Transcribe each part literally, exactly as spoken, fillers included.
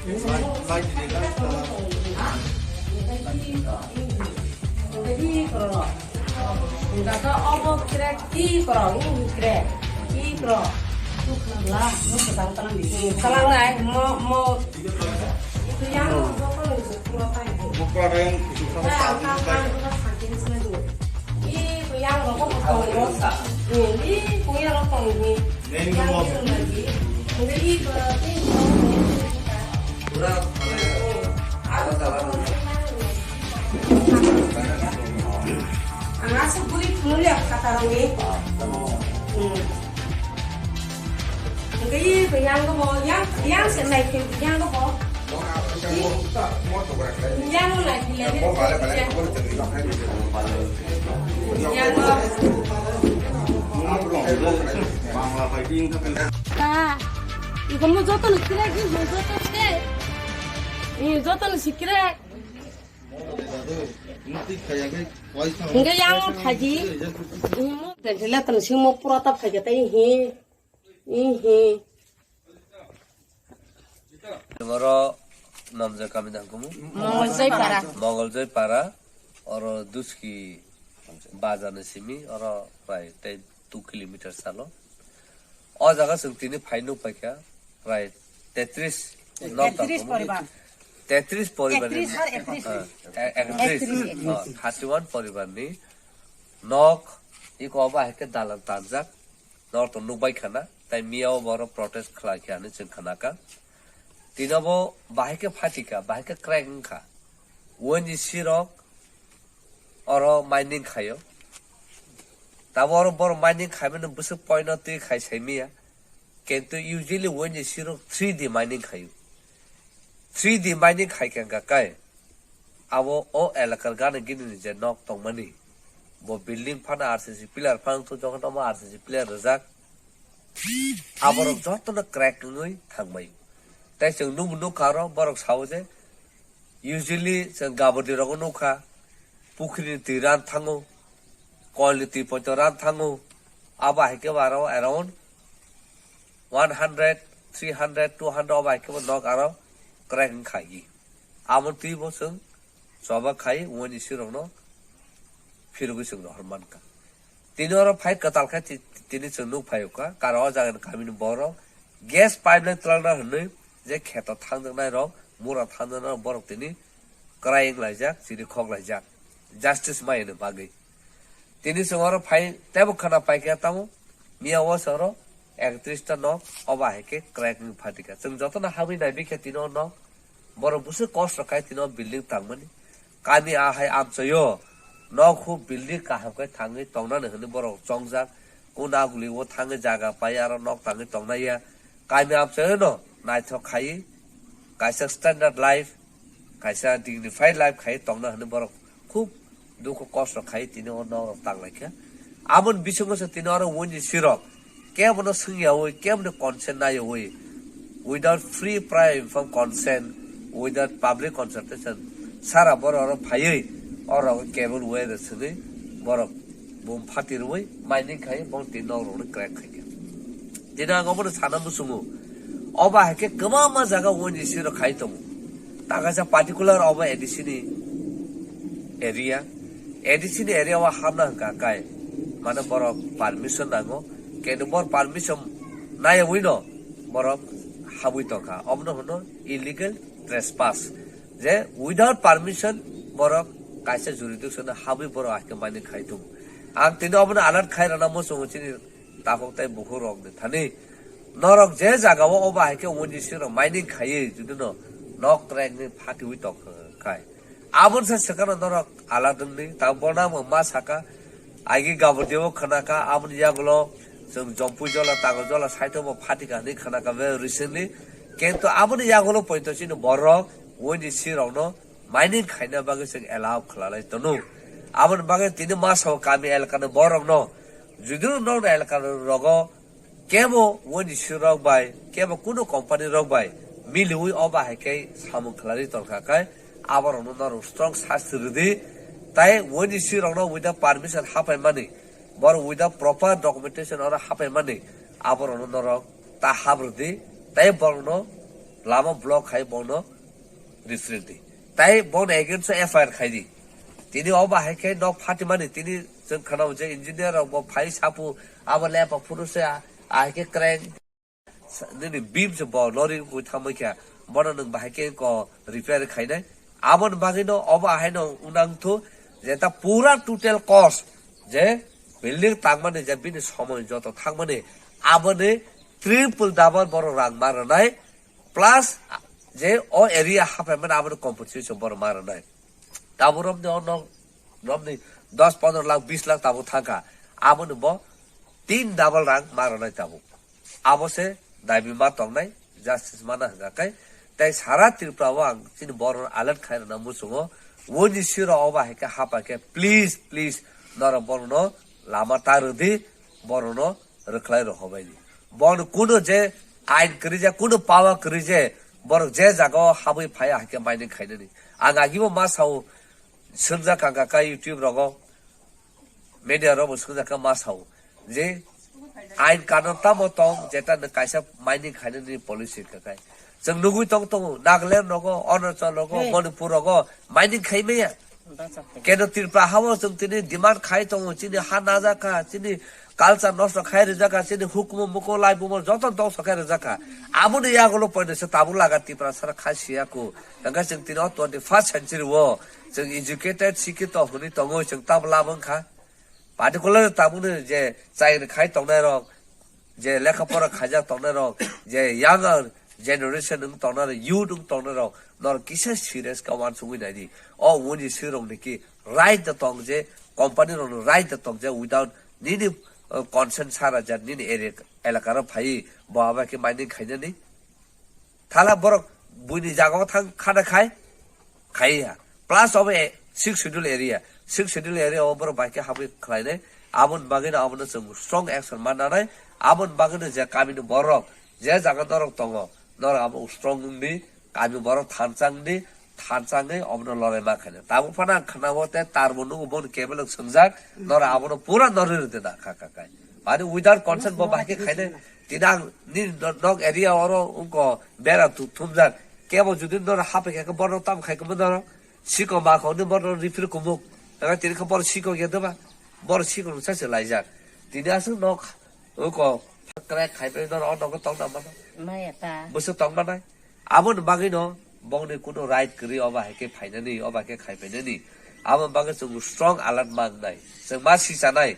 Ang asuk buri phunuli ang khatarangni. Hmm. Hingke i yang bo yang yang se nai ke yang bo. Yang nai ke le. Yang bo. Ka. Iko mo joto no kire ki mo joto kire. I joto no sikire. Hingke yang phaji. Imo tenhela tang singmo pura ta phaja tai hi. Ihi. Oro namjak kami nangkumu. Mongoljoy para. Mongoljoy para. Oro Duski bazar ni simi. Oro prai tei two kilometer salo. O jaga chwng tini phai nuk paikha prai tetris nok tang tetris kumu. Poribar. Tetris poribar ni. Tetris har ekris. Ah, e-, ekris. Ekris. Ah, thirty one poribar ni nok iko obo hai khe dalan tanjak. Norok to nukbai khana, tai miya o borok protest khlai kha hinwi chwng khanakha. Tini bo bahai khe phatikha, bahai khe crack wngkha. Wngni sirok oro mining khaio. Tabo oro borok mining khaimani bwswk poino twi khai saimiya. Kintu usually wngni sirok three D mining khaio. Three D mining khai kha wngkha kai. Abo o elakar gana gini ni je nok tongmani, bo building phano R C C pillar phano to jokhon omo R C C pillar rijak, aborok jotono crack wngwi thangbai. Tai chwng nukbo nukha oro, borok sao je usually chwng gabodi rogo nukha, pukhri ni twi ran thango, kol ni twi poito ran thango, abo hai khe bo aro around one hundred, three hundred, two hundred obo hai khe bo nok aro crack wngkha gi. Amo twi bo chwng choba khai wngni sirokno phirogwi chwng rohor mankha. Tini oro phai kwtal khe ti-, tini chwng nuk phai kha, karon o jagani kamini borok gas pipeline twlangna hwnwi je kheto thangjaknai rok, mura thangjaknai rok, borok tini kwrai wng laijak, chiri khok laijak, justice mai hwnwi bagwi. Tini chwng oro phai teibo khwna paikha tamo, miya o chwng oro ekatris ta nok obo hai khe crack wngwi phatikha. Chwng jotono habwi naibi khe tini o nok borok bwswk kosto khai tini o building tangmani. Kami ahai amchaio nok huk building kaham khe thangwi tongnani hwnwi borok chongjak. Kunda guli o thangwi jaga pai aro nok tangwi tongnai ya. Kami amchaio no naithok khai kaisa standard life, kaisa dignified life khai tongna hwnwi borok khub dukhu kosto khai tini o nok rok tang lai kha. Aboni bisingo se tini oro wngni sirok kebono swngyawi, kebono consent nayawi, without free prior inform consent, without public consultation, sara borok oro phaiwi oro cable wire swngwi borok bum phati rwui mining khai bong tini nok rokno crack khai kha. Tini ang obono sana muchungo, obo hai khe kwbangma jaga wngni sirok khai tongo. Takaisa particular obo A D C ni area. A D C ni area o hapna hwnkha kai, mane borok permission nango. Kintu bor permission naiwi no borok habwi tongkha. Obono hwno illegal trespass. Je without permission borok kaisa jurisdiction o habwi borok hai khe mining khai tongo. Ang tini obono alert khai rwna muchungo chini takhuk tei bukhuk rok ni thani. Norok je jaga o obo hai khe wngni sirok mining khaiwi jodi no nok crack ni phatiwi tong khai. Aboni se swkang norok alert wngni, ta bono bo ma saka, agi gabur debo khwnakha, aboni yagulo chwng Jompui jola, Tango jola side o bo phatikha hinwi khwnakha be recently. Kintu aboni yagulo poito chini borok wngni sirokno mining khaina bagwi chwng allow khwlalai tono. Aboni bagwi tini ma sao kami elakani borokno, jodi no nokni elaka rogo kebo wngni sirok bai, kebo kunu company rok bai miliwi obo hai khe samung khlai tongkha khe, aborokno norok strong sasti rwdi. Tai wngni sirokno without permission hapaimani, borok without proper documentation oro hapaimani, aborokno norok ta hap rwdi. Tai borokno Lama block khai bono referee di. Tai bono against o F I R khai di. Tini obo hai khe nok phatimani tini chwng khwnao je engineer rok bo phai sapu abo lepa phuru se a, a hai khe crank nini beam se bo lori gwi thangbai kha bono nwng bahai khe ko repair khainai. Aboni bagwi no obo ahai no unang thu je ta pura total cost je building tangmani je bini somoi joto thangmani aboni triple double borok rang ma rwnai. Plus je o area haphaimani aboni compensation borok ma rwnai. Tabuk romni o nok romni dos pondro lakh bis lakh tabuk thangkha. Aboni bo tin double rang ma rwnai tabuk. Abo se dabi ma tongnai, justice mana hwnka khe. Tai sara Tripura o ang chini borok alert khai rwna muchungo. Woni siro obo hai khe hapa khe please, please norok borokno lama ta rwdi, borokno rwkhlai rw hobaidi. Bono kuno je ain kwrwi je, kuno power kwrwi je, borok je jaga o habwi phai hai khe mining khainani. Ang agibo ma sao, swngjak kha kha YouTube rogo, media rogo swngjak kha ma sao je ain kanun tamo tong jeta nwng kaisa mining khainani policy kha khai. Chwng nugwi tong tongo, Nagaland rogo, Arunachal rogo, Manipur rogo mining khai maya. Keno Tripura hao chwng tini demand khai tongo, chini ha najak kha, chini culture nosto khai rijak kha, chini hukumu muku lai bumo joto dongso khai rijak kha. Aboni yagulo poino se tabuk laga Tripura sara khai siya ku. Hwnkhe chwng tini o twenty first century o chwng educated, sikito hwnwi tongo, chwng tabuk lama wngkha. Particular tabukni je chai khai tongnai rok, je lekha pora khaijak tongnai rok, je younger generation wng tongnai rok, youth wng tongnai rok, norok kisa serious khe uansugwi naidi. O wngni sirok ni ki right da tong je, company rok ni right da tong je, without nini, uh, consent sara je nini area, elaka ro phai bo aba khe mining khainani. Thala borok buini jaga o thang khana khai, khai ya. Plus obo e, sixth schedule area. Sixth schedule area o borok bai khe habwi khlainai. Aboni bagwi no abono chwng strong action ma nanai. Aboni bagwi no je kami ni borok, je jaga norok tongo, norok abo strong wng di, kami borok thansa wng di, thansa wngwi obono lorai ma khainai. Tabuk phano ang khna o te tarbo nugo bono kebelok swngjak, norok abono pura norwi rwdi na kha kha khai. Mani without consent bo bahai khe khainai. Tini ang nini no-, nok area oro wngko bera tu-, thumjak. Kebo jodi norok haphaikha khe borok tamo khai khe norok siko ma kho ni borok refer kumuk. Ega tini khe borok siko ya doba. Borok siko nungsa se laijak. Tini aswk nok wngko crack khai pai norok o nogo tong na mano. Maya ta. Bwswk tong manai. Aboni bagwino bongni kuno right kwrwi obo hai khe phainani, obo hai khe khai phainani. Aboni bagwi chwng strong alert ma wngnai. Chwng ma sichanai.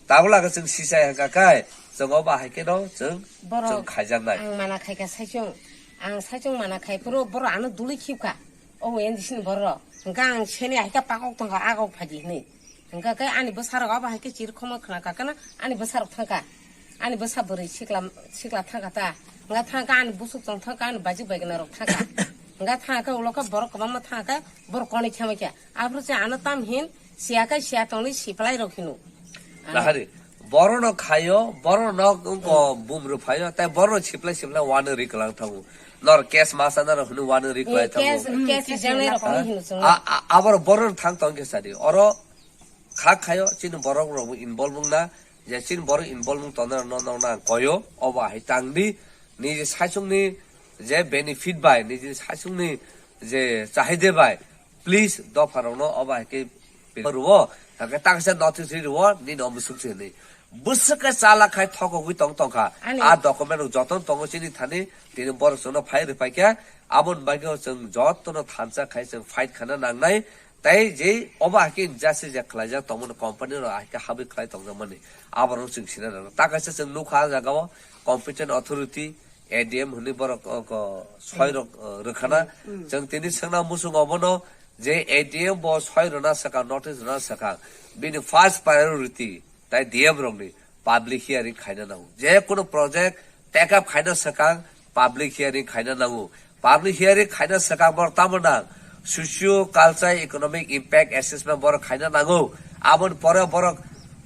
Tabuk lage chwng sichai hwnkha khe chwng obo hai kheno chwng, borok chwng khaijaknai. Ang mana khaika saichung. Ang saichung mana khai phuru borok ano duli khibkha. O N G C ni borok. Hwnkha ang seni hai khe pakok tongkha, agok phaidi hinwi. Hwnkha khe ani bwsarok abo hai khe chirkhoma khna kakhe no ani bwsarok thangkha. Ani bwsa bwrwi sikla, sikla thangkha ta. Hwnkha thangkha ani busuk tong thangkha, ani bajik bai gwnarok thangkha. Hwnkha thangkha ulo khe borok kwbangma thangkha, borok konwi khe maikha. Aphuru se ano tam hin siya khe siya tongni siplai rok hino. Nahari, borok no khayo, borok no wngko bum rw phayo, tai borok no siplai siplai wano ri kwlang thango. Nor case masa naro hwnwi wano ri kwlai thango. Case, case rijak nai rok hino chwng. A, a, aboro borok no thang tong khe sadi. Oro kha khayo chini borok rok bo involve wngna, je chini borok involve wng tongnai rok no nokna ang koyo, obo hai tang di, niji saichung ni je benefit bai, niji saichung ni je chahide bai, please dopha rok no obo hai khe rwo, hake taksa notice ri rwo, nini omo suk se hinwi. Bwswk khe chala khai thokogwi tong tongkha. Ani. A document rok joto tongo chini thani, tini borok chwngno phai rwphai khe, aboni bagwi chwng jotono thansa khai chwng fight khana nangnai. Tai je obo hakhe injustice je khlaijak tongmani company rok hakhe habwi khlai tongjakmani aborok chwng sina nango. Ta kaisa chwng nukha ah jagao competent authority A D M hwnwi borok, o, ko, soi rok, o, rwkhana. Chwng tini swngna muchungo obono je A D M bo soi rwna swkang, notice rwna swkang bini first priority tai D M rokni public hearing khaina nango. Je kunu project take up khaina swkang public hearing khaina nango. Public hearing khaina swkang borok tamo nang? Socio culture economic impact assessment borok khaina nango. Aboni pore borok,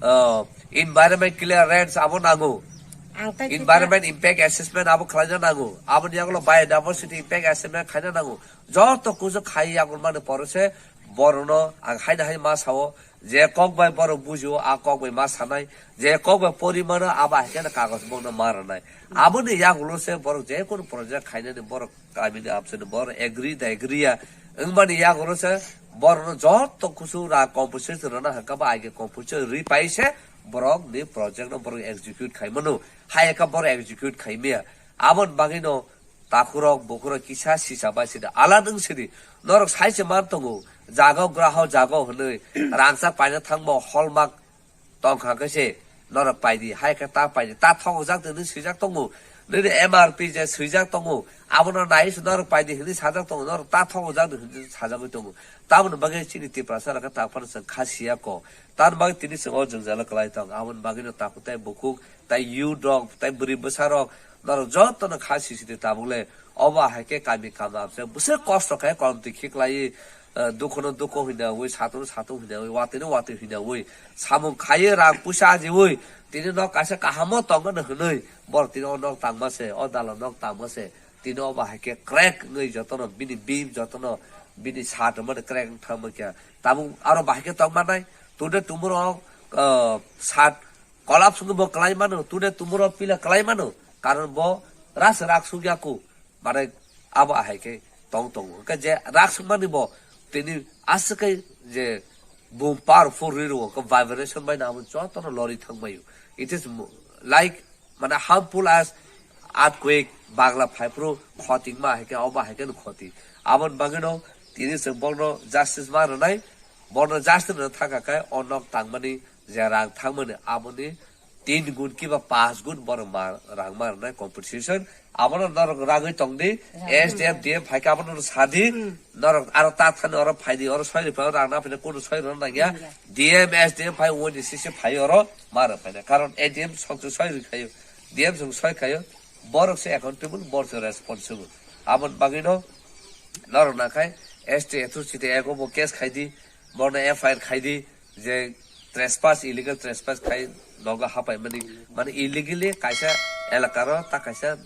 uh, environment clearance abo nango. Ang tai environment impact assessment abo khlaina nango. Aboni yagulo biodiversity impact assessment khaina nango. Joto kusu khai yagun mani pore se Borokno ang haino hai ma sao, je kok bai borok bujio, a kok bai ma sanai, je kok bai pori mano, abo hai kheno kagoj bokno ma rwnai. Aboni yagulo se borok je kunu project khainani borok kamini abseni borok agree da agree ya wngmani yagulo se borokno joto kusu ra compensation rwna hwnkha ba aige compensation ri pai se borokni project no borok execute khai mano. Hai kha borok execute khai maya. Aboni bagwino takhurok, bukhurok kisa sisa bai sidi. Ala nwng sidi. Norok sai se man tongo. Jaga o graho jaga o hwnwi rangchak paina thangbo hallmark tong kha khe se norok pai di. Hai khe ta pai di. Ta thokjak de nw swijak tongo. Nini M R P je swijak tongo. Abono nai se norok pai di hwnwi sajak tongo. Norok ta thokjak de hwnwi sajagwi tongo. Tamoni bagwi chini Tiprasa rok khe ta phano chwng kha siya ko. Tamoni bagwi tini chwng o jwngjalo kwlai tong. Aboni bagwino takhuk tei bukhuk tei youth rok tei bwrwi bwsa rok norok jotono kha sisidi tabuk le. Obo hai khe kami kama se bwswk kosto khe kolom twi khiklai, eh, dukhuno dukhu hwinawi, satungno satung hwinawi, watwino watwi hwinawi, samung khaiwi rang puisa ajiwi, tini nok kaisa kahamo tongmani hwnwi borok tini o nok tangma se, o dalo nok tangma se, tini obo hai khe crack wngwi jotono bini bim jotono bini sat rwmani crack wng thangma khe tabuk aro bahai khe tongmanai, tungde tumuro, eh, sat Collapse wngwi bo kwlai mano, tungde tumuro pila kwlai mano, karon bo ras rak sukya ku, mane abo ahai khe tong tongo. Hwnkhe je rak sukmani bo tini aswk khe je boom powerful rwi rwo, khe vibration bai no abo jotono lori thang baio. It is mo-, like, mane harmful as earthquake, bagla phaiphuru khoti wngma hai khe, obo hai khe no khoti. Aboni bagwino tini chwng bono justice ma rwnai, bono justice rwna thangkha khe o nok tangmani je rang thangmani aboni tin gun kiba panch gun borok ma rang ma rwnai compensation. Abono norok ragwi tongdi, S D M, D M phaikhe abono sadi, norok aro ta thani oro phaidi, oro soi rwphai rang na phina kuno soi rwna nangya, D M, S D M phai woni sisi phai oro ma rwphaina. Karon A D M sokse soi rwkhaio, D M song soi khaio, borok se accountable, borok se responsible. Aboni bagwino norok nakhai S T atrocity act o bo case khaidi, bono F I R khaidi, je trespass, illegal trespass khai nogo hapaimani, mane illegally kaisa elakaro ta kaisa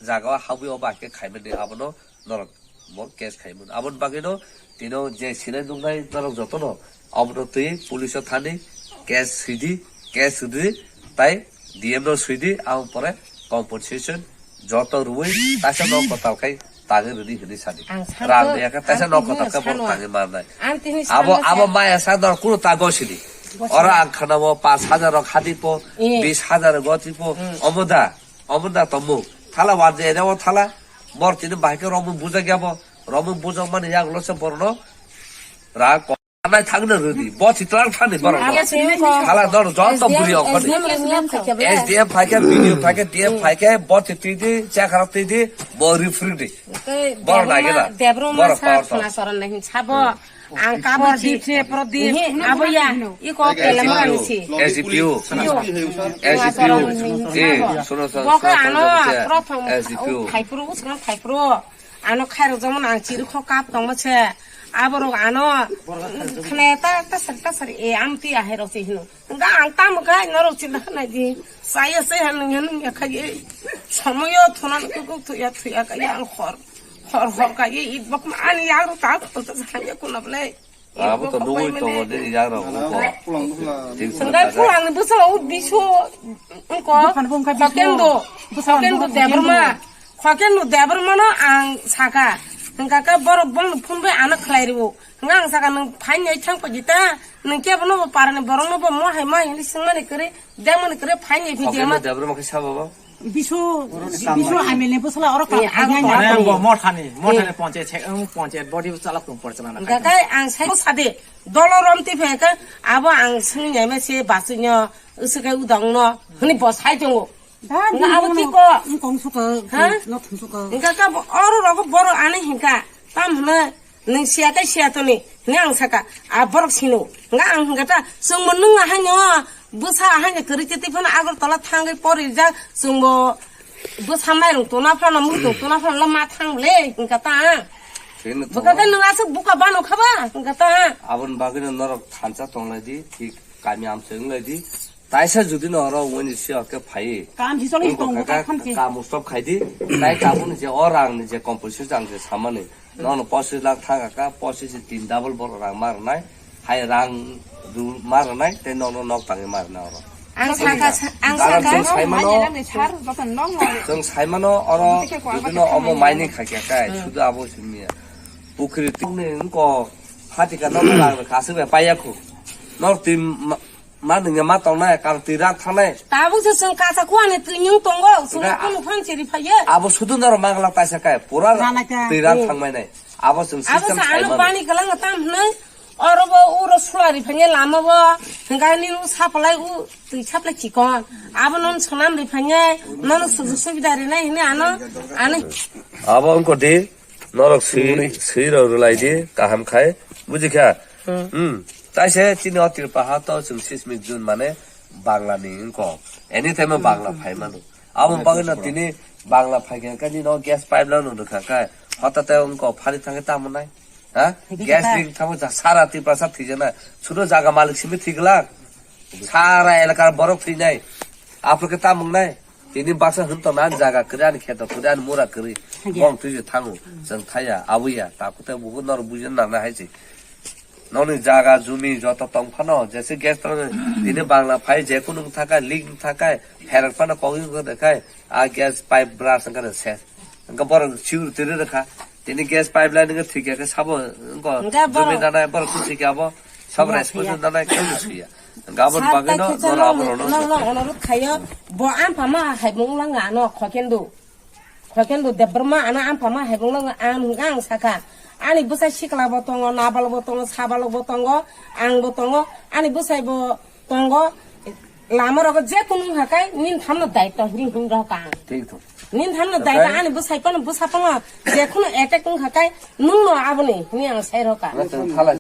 jagao habwi obo hai khe khaimani, abono norok bo case khaimani. Aboni bagwino tino je sinai nuknai norok jotono abono twi police o thani case swidi, case swidi tai D M no swidi, aboni pore compensation joto rwui taisa nok kotal khai tangwi rwdi hwnwi sadi. Ang santo, rang ya khe taisa ang nok tini kotal khe bo sanwa. Tangwi marnai. Ang tini abo, sanwa abo sa. Maya sa dor kuno ta gosini. Gosini. Oro ang khanao panch hajar rok hadi po, eh. Bis hajar goti po, hmm. Omo da, omo da tomo. Thala warje ere o thala, bor tini bahai khe romwi bujak ya bo, romwi bujak mani yak lo se borno rang ko-, nai thangna rwdi, bo si tlang thani borok no. Abo sini ko. Thala dor joto buri okhoni. S D M S D M khaikhe bele. S D M phaikhe, B D O phaikhe, D M phaikhe, bo si tidi, chakra tidi, bo refree di. Tei bor Debbarma, nai gela. Debbarma bor sa power khna soron nahi sabo. Hmm. Ang kabo Prodip si. Se, Prodip. Ihi, abo ya. Iko S D P O. Kelama si. S D P O. Yo. S D P O. Soron nahi sabo. Eh, sono, sono, boko sono, ano sono, prothom S D P O. Phaipro, usman phaipro. Ano khairok jemon ang chiri kho kap tongma se. Aborok ano khne ta, ta sari, ta sari. E, amti aherok se hino. Hwnkhe ang tamo khe norok chinta khe nai di. Saya se han nung han nung ya kha ye. Somoyo thuna kuk kuk thuya thuya kha ye ang hor. Hor hor kha ye it bok ma ani yang ro ta khol ta sa ye kuna ble. Abo to nugui tongo de yang ro ko. Sengkai phulang ni bwsala u biso. Ungko. Khoken do. Khoken do Debbarma. Khoken do Debbarma no ang saka. Hwnkha khe borok bong phun bai ano khlai riwo. Hwnkha ang saka nwng phain yai thang pa jita. Nwng kebo no bo parani borok no bo mo hai ma hini singmani kwrwi, demani kwrwi phaini video ma. Debra ma khe sabo bo? Bisu, bisu hamilni bwsala oro ka. Eh, phai ang nai. Mane ang bo mothani, mothani eh. Ponchayat se, ang ponchayat body chalak tong porchalana. Gakai ang sai sade, dolo rom ti phai ka, abo ang sini nyai ma se basu nyo, usu kai udang no, hini bo sai tongo. Da, nga abo tiko. Kong suka, ha? Lo thum suka. Nga ka bo oro rogo boro ani hinka. Tam hna, nung siya kai siya to ni. Ni ang saka, a borok sino. Nga ang hinka ta, sung mo nung ahai nyo, bwsa ahai nyo kari titi phana Agartala thangai pori ja, sung mo bwsa mairung tuna phana, muitung tuna phana, lo ma thang le, hinka ta. Sino to. Buka ta nung asuk buka bano khaba, hinka ta. Abon bagino norok thansa tonglai di, thik kami amse wnglai di. Taisa judi no oro wngwi ni siyok khe phai. Kam hisol Wngkha hisol kaka, khamchi. Kam stop khai di. Tai tabuk ni je o rang ni je compensation ang je samani. Nono pochis lakh thang kha, pochis tin double bor rang ma rwnai. Hai rang du ma rwnai, tei nono nok tangwi ma rwnai oro. Ang saka, ang Dara saka. Chwng saimano, Manya lang ni sar, joto nok no. Chwng saimano oro, Ang tike kwa judi ba no tike omo manya. Mining khai kha kai, Hmm. Sudu abo simi ya. Pukhri tungni wngko, phatika nok rang kha, aswk bai paiya khu. Nok twi ma, Ma nungya ma tongnai, kang twi rak thangnai. Tabuk se chwng kacha kuani twi nyung tongo, chwng Nga- kunu phan chiri phaiye. Abo sudu noro mangla taisa kai, pura Rana ka. Twi rak Hmm. thangmai nai. Abo chwng Abo system sa ano saimano. Bani kwlwng tam hwnwi, oro bo uro sulari phaiye lama bo, hwnga nini u sapalai u twi saplai chikon. Abo non sonam ri phaiye, non sujuk subida rinai hwnwi ano, ano. Abo wngkha di, Norok swi, Sumuni. Swi rok rwlai di, kaham khai, buji kha? Hmm. Hmm. Taise chini o Tripura ha to chwng sismik June mane Bangla ni wngkok. Anytime o Bangla phai mano. Abo bagwi no tini Bangla phai kha khe nini o gas pipeline no rwkha khe, hotate wngkok phari thangwi tamo nai? Ha? Gas ring tamo ja sara Tripura sa thwijana. Sudo jaga malik simi thwiglak. Sara elakar borok thwijnai. Aphuru khe tamo wngnai? Tini baksa hwn tongna ani jaga kwrwi, ani kheto kwrwi, ani mura kwrwi. Hage. Bong twi se thango, chwng thaya, abuya, takhuk tai bukhuk norok buji nang nai hai se. Nokni jaga jumi joto tong phano, jese gas tong, tini Bangla phai, je kunu wng thakai, leak wng thakai, pherang phano kok wng thakai, a gas pipe bwra se wngkha se. Wngkha borok security rw rwkha. Tini gas pipeline wngkha thwikha khe sabo wngkha Wngkha jumi borok nanai borok twi thwikha abo sabo Wngkha responsible thwikha. Nanai khe thwikha. Wngkha aboni Sir, bagwi no tai khe norok no, abo rokno no, no, thwikha. Ono rwk khayo. Bo ang pama hai mung lang ano khokendu. Khokendu Debbarma ano ang pama hai mung lang ang hwnkha ang sakha. Ani bwsai sikla bo tongo, nabal bo tongo, sabal bo tongo, ang bo tongo. Ani bwsai bo Tongo, lama rogo je kunu wngkha kai, nin thamno daitwa hini hini roka ang. Thik thok. Nin thamno daitwa Okai. Ani bwsai phano bwsa phano je kunu attack wngkha kai, nungno aboni hini ang sai roka. Nga chwng thala